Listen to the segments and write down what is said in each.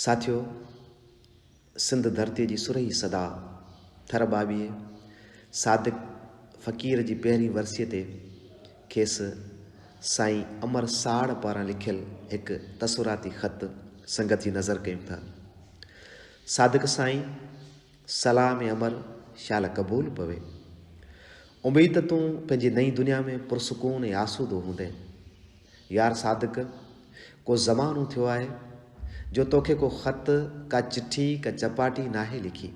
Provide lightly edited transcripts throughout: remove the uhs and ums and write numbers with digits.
ساٿيو! سنڌ ڌرتيء جي سرهي صدا ٿر ٻاٻيهي صادق فقير جي پهرين ورسيء تي کيس سائين امر ساڙ پاران لکيل هڪ تصوراتي خط سنگت جي نظر ڪيون ٿا. صادق سائين سلام امر شال قبول پوي. اميد ته تون پنهنجي نئين دنيا ۾ پرسڪون ۽ آسودو هوندين. يار صادق! ڪو زمانو ٿيو آهي جو توکي ڪو خط، ڪا چٺي، ڪا چپاٽي ناهي لکي.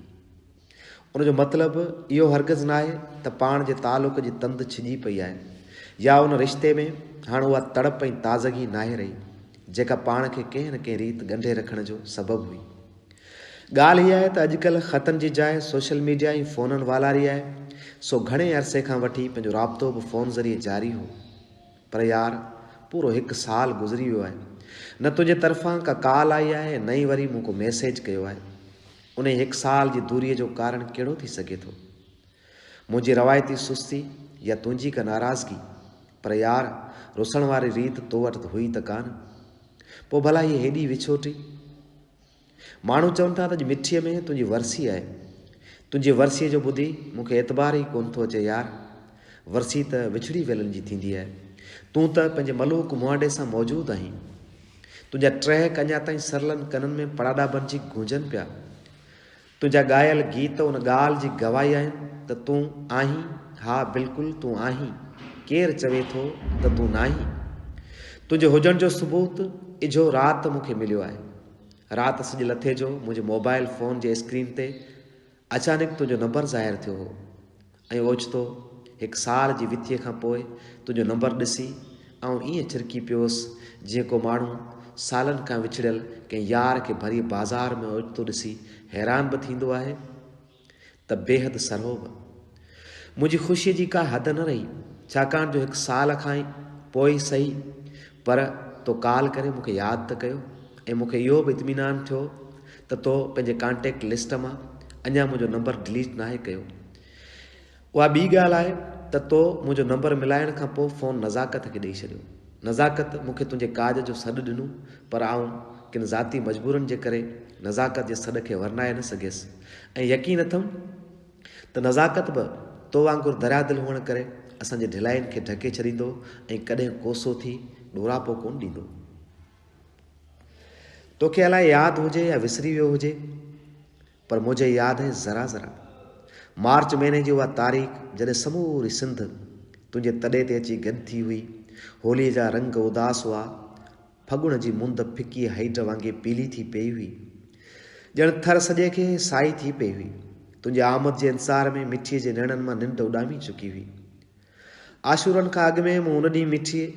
ان جو مطلب اهو هرگز ناهي ته پاڻ جي تعلق جي تند ڇڄي پئي آهي يا ان رشتي ۾ هاڻ اها تڙپ ۽ تازگي ناهي رهي، جيڪا پاڻ کي ڪنهن نه ڪنهن ريت ڳنڍي رکڻ جو سبب هئي. ڳالهه هيء آهي ته اڄڪلهه خطن جي جاء سوشل ميڊيا ۽ فونن والاري آهي، سو گهڻي عرصي کان وٺي پنهنجو رابطو به فون ذريعي جاري هو. پر يار پورو هڪ سال گذري ويو آهي نه تنهنجي طرفان ڪا ڪال آئي آهي نه ئي وري مون ڪو ميسيج ڪيو آهي. انهي هڪ سال جي دوريء جو ڪارڻ ڪهڙو ٿي سگهي ٿو؟ منهنجي روايتي سستي يا تنهنجي ڪا ناراضگي؟ پر يار رسڻ واري ريت تو وٽ هئي ته ڪانه. پوء ڀلا هيء هيڏي وڇوٽي؟ ماڻهو چون ٿا ته اڄ مٺيء ۾ تنهنجي ورسي آهي. تنهنجي ورسيء جو ٻڌي مون کي اعتبار ئي ڪونه ٿو اچي يار. ورسي ته وڇڙي ويلن جي ٿيندي آهي. تون ته پنهنجي ملوڪ مهانڊي سان موجود آهين. تنهنجا ٽهڪ اڃا تائين سرلن ڪنن ۾ پڙاڏا بنجي گونجن پيا. تنهنجا ڳايل گيت ان ڳالهه جي گواهي آهن ته تون آهين، ها بلڪل تون آهين، ڪير چوي ٿو ته تون ناهين؟ تنهنجي هجڻ جو ثبوت اجهو رات مون کي مليو آهي. رات سج لٿي جو منهنجي موبائل فون جي اسڪرين تي اچانڪ تنهنجو نمبر ظاهر ٿيو هو. ۽ اوچتو هڪ سال جي وٿيء کان پوء تنهنجو نمبر ڏسي آئون ائين ڇرڪي پيوس جيئن ڪو ماڻهو سالن کان وڇڙيل ڪنهن يار کي ڀريء بازار ۾ اوچتو ڏسي حيران به ٿيندو آهي ته بيحد سرهو به. منهنجي خوشيء جي ڪا حد نه رهي ڇاڪاڻ جو هڪ سال کان پوء ئي سهي پر تو ڪال ڪري مون کي ياد ته ڪيو ۽ مون کي اهو به اطمينان ٿيو ته تو پنهنجي ڪانٽيڪٽ لسٽ مان اڃا منهنجو نمبر ڊليٽ ناهي ڪيو. اها ٻي ڳالهه آهي ته تو منهنجو نمبر ملائڻ کان پوء فون نزاڪت کي ڏئي ڇڏيو. نزاڪت مون کي تنهنجي ڪاڄ جو سڏ ڏنو پر آئون ڪن ذاتي مجبورين جي ڪري نزاڪت جي سڏ کي ورنائي نه سگهيس ۽ يقين اٿم ته نزاڪت به تو وانگر دريا دل هئڻ ڪري اسان جي ڍلائين کي ڍڪي ڇڏيندو ۽ ڪڏهن ڪوسو ٿي ڏوراپو ڪونه ڏيندو. توکي الائي ياد هجي يا وسري ويو هجي پر منهنجي ياد آهي ذرا ذرا. مارچ مهيني جي اها تاريخ جڏهن سموري سنڌ تنهنجي تڏي تي اچي گڏ ٿي هئي. هوليء جا رنگ اداس هئا. ڦڳڻ جي مند ڦڪي هيڊ وانگي پيلي ٿي پيئي هئي. ڄڻ ٿر سڄي کي سائي ٿي پئي هئي. تنهنجي آمد جي انتظار ۾ مٺيء جي نيڻن مان ننڊ اڏامي چڪي هئي. عاشورن کان اڳ ۾ مون ان ڏينهن مٺيء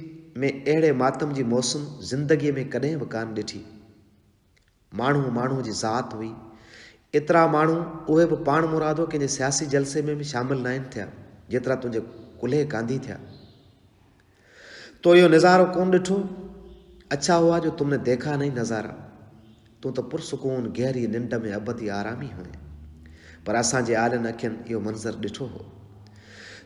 ۾ اهڙي ماتم جي موسم زندگيء ۾ ڪڏهن به ڪانه ڏٺي. ماڻهو ماڻهوء جي ذات هئي. ايترا ماڻهو، اهي به پاڻمرادو ڪنهن جي سياسي جلسي ۾ به شامل ناهن ٿيا، جيترا تنهنجي ڪلهي ڪانڌي ٿيا. تو اهو نظارو ڪونه ڏٺو؟ اڇا هئا جو تم ني ديکا نهين نظارا. تون ته پرسڪون گهريء ننڊ ۾ ابدي آرامي هئين. پر اسان جي آلين اکين اهو منظر ڏٺو هو.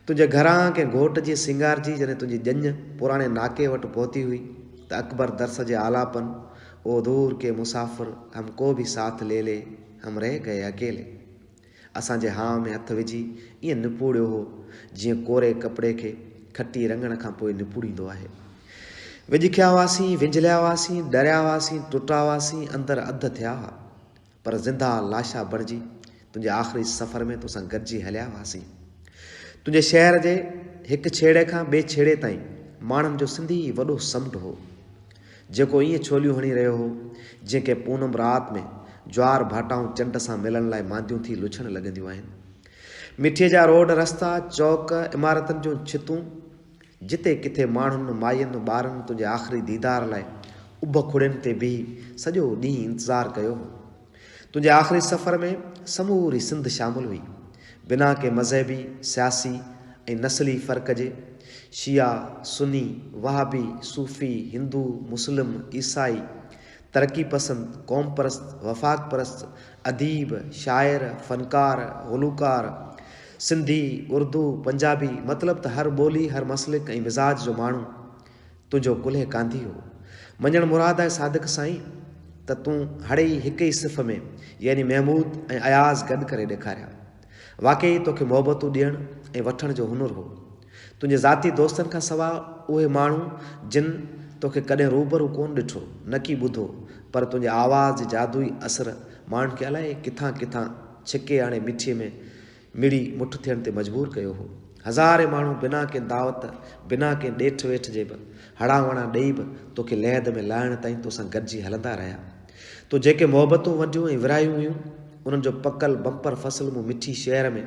تنهنجي گهران ڪنهن گهوٽ جي سينگارجي جڏهن تنهنجي ڄڃ پراڻي ناڪي وٽ پهتي هئي ته اڪبر درس جي آلاپن، او دور ڪي مسافر هم ڪو ڀي ساٿ لي لي، هم رهه گئي اڪيلي. اسان جي هانء ۾ هٿ وجهي ائين نپوڙيو هو، جيئن ڪوري ڪپڙي کي کٽي رڱڻ کان پوء نپوڙيندو آهي. وڄکيا هئاسين، وينجهليا هئاسين، ڏريا هئاسين، ٽٽا هئاسين، اندر اڌ ٿيا هئا، پر زنده لاشا بڻجي تنهنجي آخري سفر ۾ توسان گڏجي هليا هئاسين. تنهنجي شهر جي هڪ ڇيڙي کان ٻئي ڇيڙي تائين ماڻهن جو سنڌي وڏو سمنڊ هو. جيڪو ائين ڇوليون هڻي رهيو هو، جيئن ڪنهن پونم رات ۾ جوار ڀاٽائون چنڊ سان ملڻ لاء مانديون ٿي لڇڻ لڳنديون آهن. مٺيء جا روڊ رستا، چوڪ، عمارتن جون ڇتون، جتي ڪٿي ماڻهن، ماين، ٻارن تنهنجي آخري ديدار لاء اڀ کڙين تي بيهي سڄو ڏينهن انتظار ڪيو هو. تنهنجي آخري سفر ۾ سموري سنڌ شامل هئي. بنا ڪنهن مذهبي، سياسي ۽ نسلي فرق جي، شيعا، سني، وهابي، صوفي، هندو، مسلم، عيسائي، ترقي پسند، قوم پرست، وفاق پرست، اديب، شاعر، فنڪار، گلوڪار، سنڌي، اردو، پنجابي، مطلب ته هر ٻولي، هر مسلڪ ۽ مزاج جو ماڻهو تنهنجو ڪلهي ڪانڌي هو. مڃڻ مراد آهي صادق سائين! ته تون هڙئي هڪ ئي صف ۾ يعني محمود ۽ اياز گڏ ڪري ڏيکاريا. واقعي توکي محبتون ڏيڻ ۽ وٺڻ جو هنر هو. تنهنجي ذاتي دوستن کان سواء اهي ماڻهو جن توکي ڪڏهن روبرو ڪونه ڏٺو، نڪي ٻڌو، پر تنهنجي آواز جي جادوئي اثر ماڻهن کي الائي ڪٿان ڪٿان ڇڪي آڻي مٺيء ۾ مڙي مٺ ٿيڻ تي مجبور ڪيو هو. هزارين ماڻهو بنا ڪنهن دعوت، بنا ڪنهن ڏيٺ ويٺ جي به، هڙان وڙان ڏيئي به توکي لحد ۾ لاهڻ تائين توسان گڏجي هلندا رهيا. تو جيڪي محبتون ونڊيون ۽ ورهايون هيون، انهن جو پڪل بمپر فصل مون مٺي شهر ۾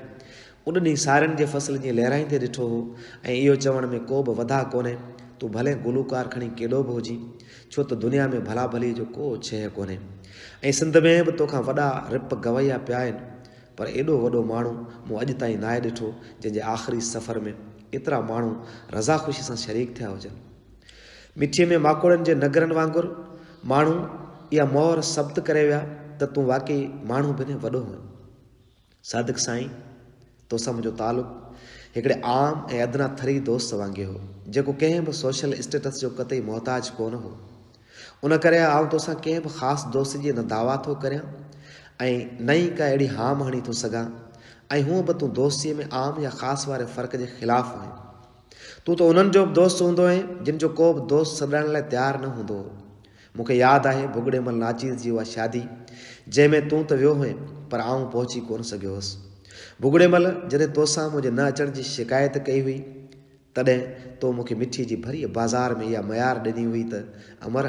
ان ڏينهن سارين جي فصل جيئن لهرائيندي ڏٺو هو ۽ اهو چوڻ ۾ ڪو به وڌاء ڪونهي، تون ڀلين گلوڪار کڻي ڪيڏو به هجين، ڇو ته دنيا ۾ ڀلا ڀليء جو ڪو ڇيهه ڪونهي ۽ سنڌ ۾ به توکان وڏا رپ گويا پيا آهن، پر ايڏو وڏو ماڻهو مون اڄ تائين ناهي ڏٺو، جنهن جي آخري سفر ۾ ايترا ماڻهو رضا خوشي سان شريڪ ٿيا هجن. مٺيء ۾ ماڪوڙن جي نگرن وانگر ماڻهو اها مهر ثبت ڪري ويا ته تون واقعي ماڻهو بنهه وڏو هئين. صادق سائين، توسان منهنجو تعلق هڪڙي عام ۽ ادنيٰ ٿري دوست وانگي هو، جيڪو ڪنهن به سوشل اسٽيٽس جو قطعي محتاج ڪونه هو. ان ڪري آئون توسان ڪنهن به خاص دوستي جي نه دعويٰ ٿو ڪريان ۽ نه ئي ڪا اهڙي هام هڻي ٿو سگهان ۽ هونء به تون دوستيء ۾ عام يا خاص واري فرق جي خلاف هئين. تون ته انهن جو به دوست هوندو هئين، جن جو ڪو به دوست سڏائڻ لاء تيار نه هوندو هو. مون کي ياد آهي ڀڳڙي مل ناچيز جي اها شادي، جنهن ۾ تون ته ويو هئين، پر آئون پهچي ڪونه سگهيو هوس. ڀڳڙي مل جڏهن توسان منهنجي نه اچڻ جي شڪايت ڪئي هئي، تڏهن تو مون کي مٺيء جي ڀريء بازار ۾ اها ميار ڏني هئي ته، امر!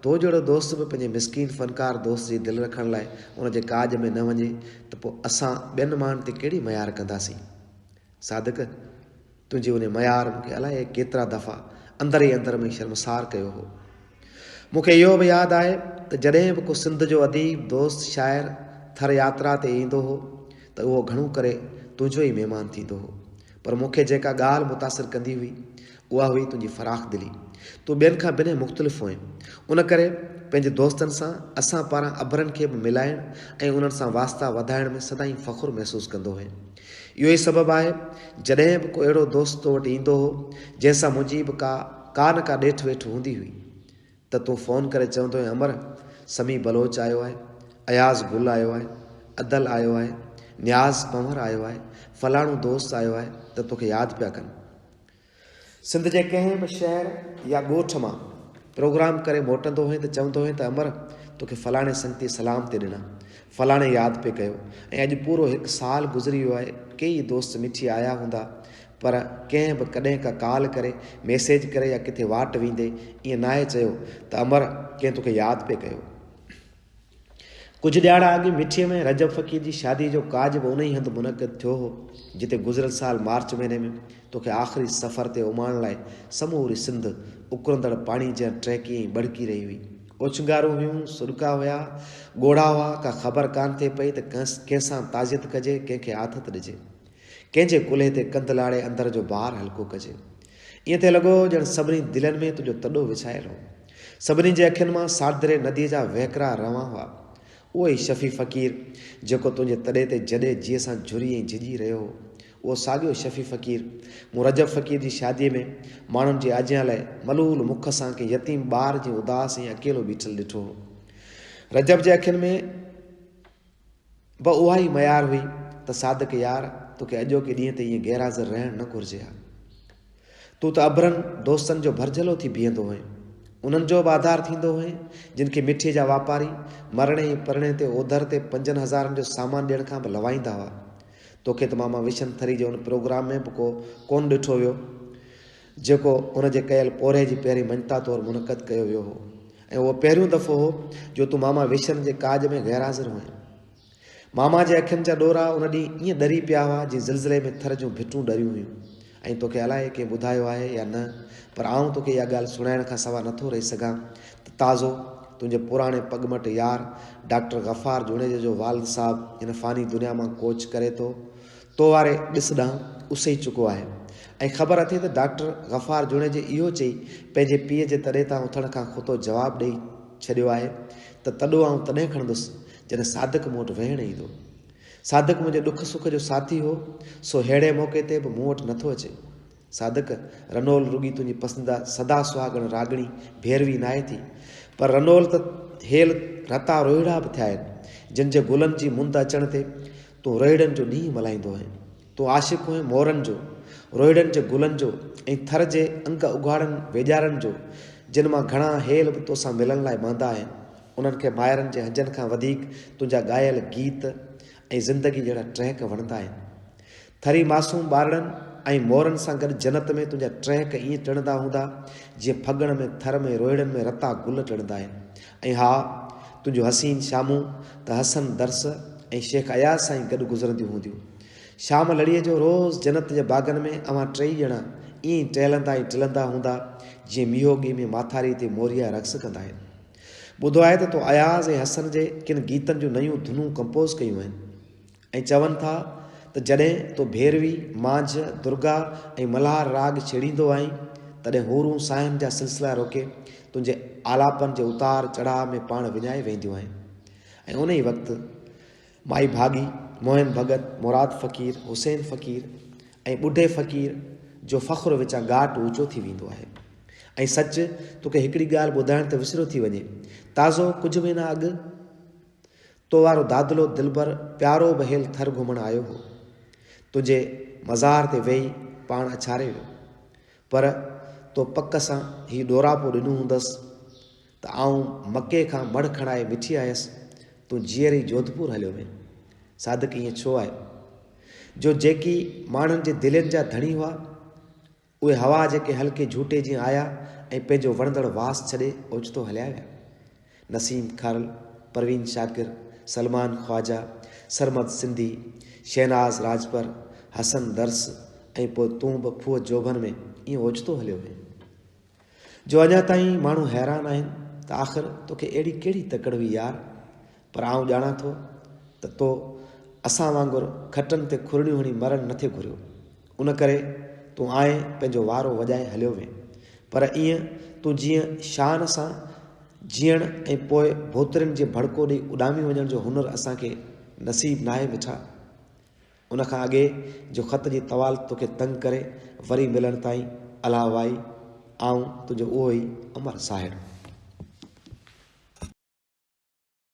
تو جهڙو دوست به پنهنجي مسڪين فنڪار دوست جي دل رکڻ لاء ان جي ڪاڄ ۾ نه وڃي ته پوء اسان ٻين ماڻهن تي ڪهڙي ميار ڪنداسين؟ صادق! تنهنجي انهي ميار مون کي الائي ڪيترا دفعا اندر ئي اندر ۾ شرمسار ڪيو هو. مون کي اهو به ياد آهي ته جڏهن به ڪو سنڌ جو اديب دوست شاعر ٿر ياترا تي ايندو هو ته اهو گهڻو ڪري تنهنجو ئي مهمان ٿيندو هو. پر مون کي جيڪا ڳالهه متاثر ڪندي هئي اها هئي تنهنجي فراخ دلي. تون ٻين کان بنهه مختلف هئين. ان ڪري پنهنجي دوستن سان اسان پاران اڀرن کي به ملائڻ ۽ انهن سان واسطا وڌائڻ ۾ سدائين فخر محسوس ڪندو هئين. اهو ئي سبب آهي جڏهن به ڪو اهڙو دوست تو وٽ ايندو هو جنهن سان منهنجي به ڪا ڪا نه ڪا ڏيٺ ويٺ هوندي هئي ته تون فون ڪري چوندو هئين امر سميع بلوچ آيو آهي، اياز گل آيو آهي، ادل آيو آهي، نياز پنهور آيو آهي، فلاڻو دوست آيو آهي ته توکي ياد پيا ڪن. سنڌ جي ڪنهن به شهر يا ڳوٺ مان پروگرام ڪري موٽندو هئين ته چوندو هئين ته امر توکي فلاڻي سنگتي سلام تي ڏنا، فلاڻي ياد پئي ڪيو ۽ اڄ پورو هڪ سال گذري ويو آهي ڪيئي دوست مٺي آيا هوندا پر ڪنهن به ڪڏهن ڪا ڪال ڪري، ميسيج ڪري يا ڪٿي واٽ ويندي ائين ناهي چيو ته امر ڪنهن توکي ياد پئي ڪيو. ڪجهه ڏهاڙا اڳ مٺيء ۾ رجب فقير جي شاديء جو ڪاڄ به انهيء هنڌ منعقد ٿيو هو، جتي گذريل سال مارچ مهيني ۾ توکي آخري سفر تي اماڻڻ لاء سموري سنڌ اڪرندڙ پاڻي جيان ٽهڪي ۽ ٻڙڪي رهي هئي. اوڇنگارون هيون، سڏڪا هيا، ڳوڙها هئا، ڪا خبر ڪانه ٿي پئي ته ڪنهن سان تعزيت ڪجي، ڪنهن کي آٿت ڏجي. ڪنهن جي ڪلهي تي ڪنڌ لاڙي اندر جو بار هلڪو ڪجي. ائين ٿي لڳو ڄڻ سڀني دلين ۾ تنهنجو تڏو وڇايل هو. سڀني جي اکين مان ساڙدري نديء جا وهڪرا روان هئا. اهو ئي شفيع فقير جيڪو تنهنجي تڏي تي جڏي جيء سان جهري ۽ جهڄي رهيو هو. اهو ساڳيو شفيع فقير مون رجب فقير جي شاديء ۾ ماڻهن جي آجيان لاء ملول مک سان ڪنهن يتيم ٻار جيان اداس ۽ اڪيلو بيٺل ڏٺو هو. رجب جي اکين ۾. به اها ئي ميار هئي ته صادق يار توکي اڄوڪي ڏينهن تي ائين غير حاضر رهڻ نه گهرجي ها. تون ته اڀرن دوستن جو ڀرجهلو ٿي بيهندو هئين. انهن جو به آڌار ٿيندو هئين جن کي مٺيء جا واپاري مرڻي ۽ پرڻي تي اوڌر تي پنجن هزارن جو سامان ڏيڻ کان به لوائيندا هئا. توکي ته ماما وشن ٿري جي ان پروگرام ۾ به ڪو ڪونه ڏٺو ويو. جيڪو ان جي ڪيل پورهيي جي پهرين مڃتا طور منعقد ڪيو ويو هو ۽ اهو پهريون دفعو هو جو تون ماما وشن جي ڪاڄ ۾ غيرحاضر هئين. ماما جي اکين جا ڏورا ان ڏينهن ائين ڏري پيا هئا جيئن زلزلي ۾ ٿر جون ڀٽون ڏريون هيون ۽ توکي الائي ڪنهن ٻڌايو آهي يا نه پر آئون توکي اها ڳالهه سڻائڻ کان سوا نٿو رهي سگهان ته تازو تنهنجي پراڻي پڳمٽ يار ڊاڪٽر غفار جوڻيجي جو والد صاحب هن فاني دنيا مان ڪوچ ڪري ٿو تو واري ڏس ڏانهن اسهي چڪو آهي ۽ خبر اٿئي ته ڊاڪٽر غفار جوڻيجي اهو چئي پنهنجي پيء جي تڏي تان اٿڻ کان کتو جواب ڏئي ڇڏيو آهي ته تڏو آئون تڏهن کڻندس جڏهن صادق مون وٽ ويهڻ ايندو. صادق منهنجي ڏک سک جو ساٿي هو سو ههڙي موقعي تي به مون وٽ نٿو اچي. صادق، رنول رڳي تنهنجي پسنديده سدا سهاڳڻ راڳڻي ڀيروي ناهي ٿي پر رنول ته. هيل رتا روهيڙا به ٿيا آهن، جن جي گلن جي مند اچڻ تي تون روهيڙن جو ڏينهن ملهائيندو هئين. تون عاشق هئين مورن جو، روهيڙن جي گلن جو ۽ ٿر جي انگ اگهاڙن ويڄارن جو، جن مان گهڻا هيل به توسان ملڻ لاء ماندا آهن. انهن کي مائرن جي هنجن کان وڌيڪ تنهنجا ڳايل گيت ۽ زندگي جهڙا ٽهڪ وڻندا آهن. ٿري معصوم ٻارڙن ۽ مورن سان گڏ جنت ۾ تنهنجا ٽهڪ ائين ٽڙندا هوندا، جيئن ڦڳڻ ۾ ٿر ۾ روهيڙن ۾ رتا گل ٽڙندا آهن. ۽ ها، تنهنجون حسين شامون ته حسن درس ۽ شيخ اياز سان ئي گڏ گذرنديون هونديون. شام لڙيء جو روز جنت جي باغن ۾ اوهان ٽيئي ڄڻا ائين ئي ٽهلندا ۽ ٽلندا هوندا، جيئن مينهوڳي ۾ ماٿاريء تي موريا رقص ڪندا آهن. ٻڌو آهي ته تو اياز ۽ حسن جي ڪن گيتن جون نيون ڌنون ڪمپوز ڪيون آهن. ۽ چون ٿا ته جڏهن تو ڀيروي، مانجهه، درگا ۽ ملهار راڳ ڇيڙيندو آهين، تڏهن حورون ساهن جا سلسلا روڪي تنهنجي آلاپن جي اتار چڙهاء ۾ پاڻ وڃائي وينديون آهن ۽ انهي وقت مائي ڀاڳي، موهن ڀڳت، مراد فقير، حسين فقير ۽ ٻڍي فقير جو فخر وچان ڳاٽ اوچو ٿي ويندو آهي. ۽ سچ توکي هڪڙي ڳالهه ٻڌائڻ ته وسريو ٿي وڃي. تازو ڪجهه مهينا اڳ تو وارو دادلو دلبر پيارو به هيل ٿر گهمڻ آيو هو. تنهنجي مزار تي ويهي پاڻ اڇاري ويو. پر تو پڪ سان هي ڏوراپو ڏنو هوندس ته آئون مڪي کان مڙهه کڻائي مٺي آيس، تون جيئري جوڌپور هليو وئين. صادق ائين ڇو آهي؟ جو جيڪي ماڻهن جي دلين جا ڌڻي هئا، اهي هوا جي ڪنهن هلڪي جهوٽي جيان آيا ۽ پنهنجو وڻندڙ واس ڇڏي اوچتو هليا ويا. نسيم کارل، پروين شاڪر، سلمان خواجه، سرمد سنڌي، شهناز راڄپر، حسن درس ۽ پوء تون به ڦوهه جوڀن ۾ ائين اوچتو هليو وئين. جو اڃا تائين ماڻهو حيران آهن ته آخر توکي اهڙي ڪهڙي تڪڙ هئي يار؟ پر آئون ڄاڻان ٿو ته تو اسان وانگر کٽن تي کرڙيون هڻي مرڻ نٿي گهريو. ان ڪري تون آئين پنهنجو وارو وڄائي هليو وئين. پر ائين تون جيئن شان سان جيئڻ ۽ پوء ڀوترين جي ڀڙڪو ڏئي اڏامي وڃڻ جو هنر اسان کي نصيب ناهي مٺا. ان کان اڳي جو خط جي طوال توکي تنگ ڪري، وري ملڻ تائين الله وائي، آئون تنهنجو اهو ئي امر ساهڙ.